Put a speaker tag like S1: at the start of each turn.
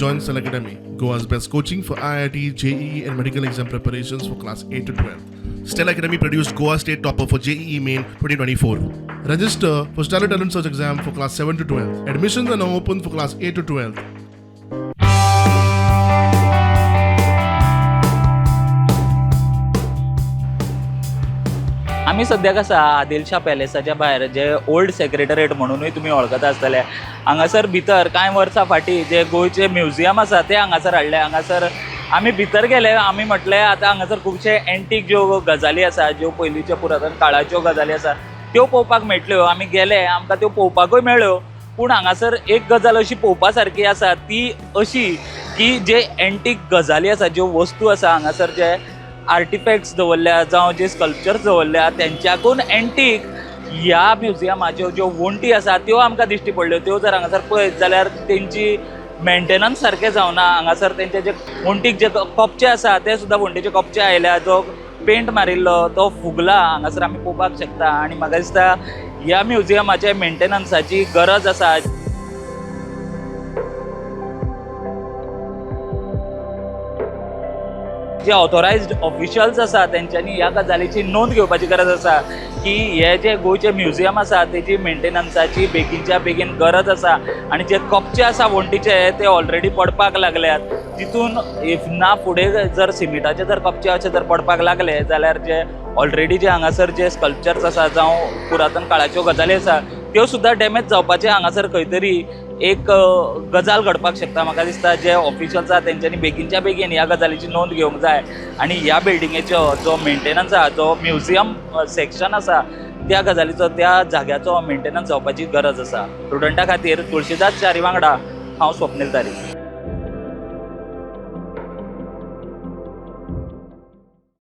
S1: Join Stellar Academy, Goa's best coaching for IIT, JEE, and medical exam preparations for class 8 to 12. Stellar Academy produced Goa State Topper for JEE Main 2024. Register for Stellar Talent Search exam for class 7 to 12. Admissions are now open for class 8 to 12.
S2: आमी सद्याक आसा आदिलशाह पॅलेसाच्या भायर, जे old secretariat म्हणुनूय तुमी वळखता आसतले. हांगासर भितर कांय वर्सां फाटीं जे गोंयचे म्युझियम आसा ते हांगासर हाडले. हांगासर आमी भितर गेले. आमी म्हटलें, आतां हांगासर खुबशे एंटीक ज्यो गजाली आसा, ज्यो पयलींच्यो पुरातन काळाच्यो गजाली आसा, त्यो पळोवपाक मेळटल्यो. आमी गेले, आमकां त्यो पळोवपाकूय मेळ्ळ्यो. पूण हांगासर एक गजाल अशी पळोवपा सारकी आसा, ती अशी की जे एंटीक गजाली आसा, ज्यो वस्तू आसा, हांगासर जे आर्टिफॅक्ट्स दवरल्या जावं जे स्कल्पचर्स दवरल्या, तेंच्याकून एंटीक ह्या म्युझियमाच्यो ज्यो वण्टी आसा त्यो आमकां दिश्टी पडल्यो. त्यो जर हांगासर पळयत जाल्यार तेंची मेंटेनन्स सारकें जावना. हांगासर तेंचे जे वण्टीक जे कपचे आसा ते सुद्दां वण्टीचे कपचे आयल्या, जो पेंट मारिल्लो तो फुगला, हांगासर आमी पळोवपाक शकता. आनी म्हाका दिसता ह्या म्युझियमाचे मेंटेनन्साची गरज आसा. जे ऑथोरायज्ड ऑफिशियल्स आसा तेंच्यांनी ह्या गजालीची नोंद घेवपाची गरज आसा की हे जे गोंयचे म्युझियम आसा तेजी मेंटेनन्साची बेगीनच्या बेगीन गरज आसा. आनी जे कपचे आसा वण्टीचे ते ऑलरेडी पडपाक लागल्यात. तितून if ना फुडें जर सिमिटाचे जर कपचे अशे जर पडपाक लागले जाल्यार जे ऑलरेडी जे हांगासर जे स्कल्पचर्स आसा जावं पुरातन काळाच्यो गजाली आसा त्यो सुद्दां डॅमेज जावपाचे हांगासर खंय तरी एक गजाल घडपाक शकता. म्हाका दिसता जे ऑफिशियल्स आसा तेंच्यांनी बेगीनच्या बेगीन ह्या गजालीची नोंद घेवंक जाय आनी ह्या बिल्डिंगेचो जो मेंटेनन्स आसा, जो म्युझियम सेक्शन आसा, त्या गजालीचो, त्या जाग्याचो मेंटेनन्स जावपाची गरज आसा. स्टुडंटा खातीर तुळशीदास च्यारी वांगडा हांव स्वप्नील तारी.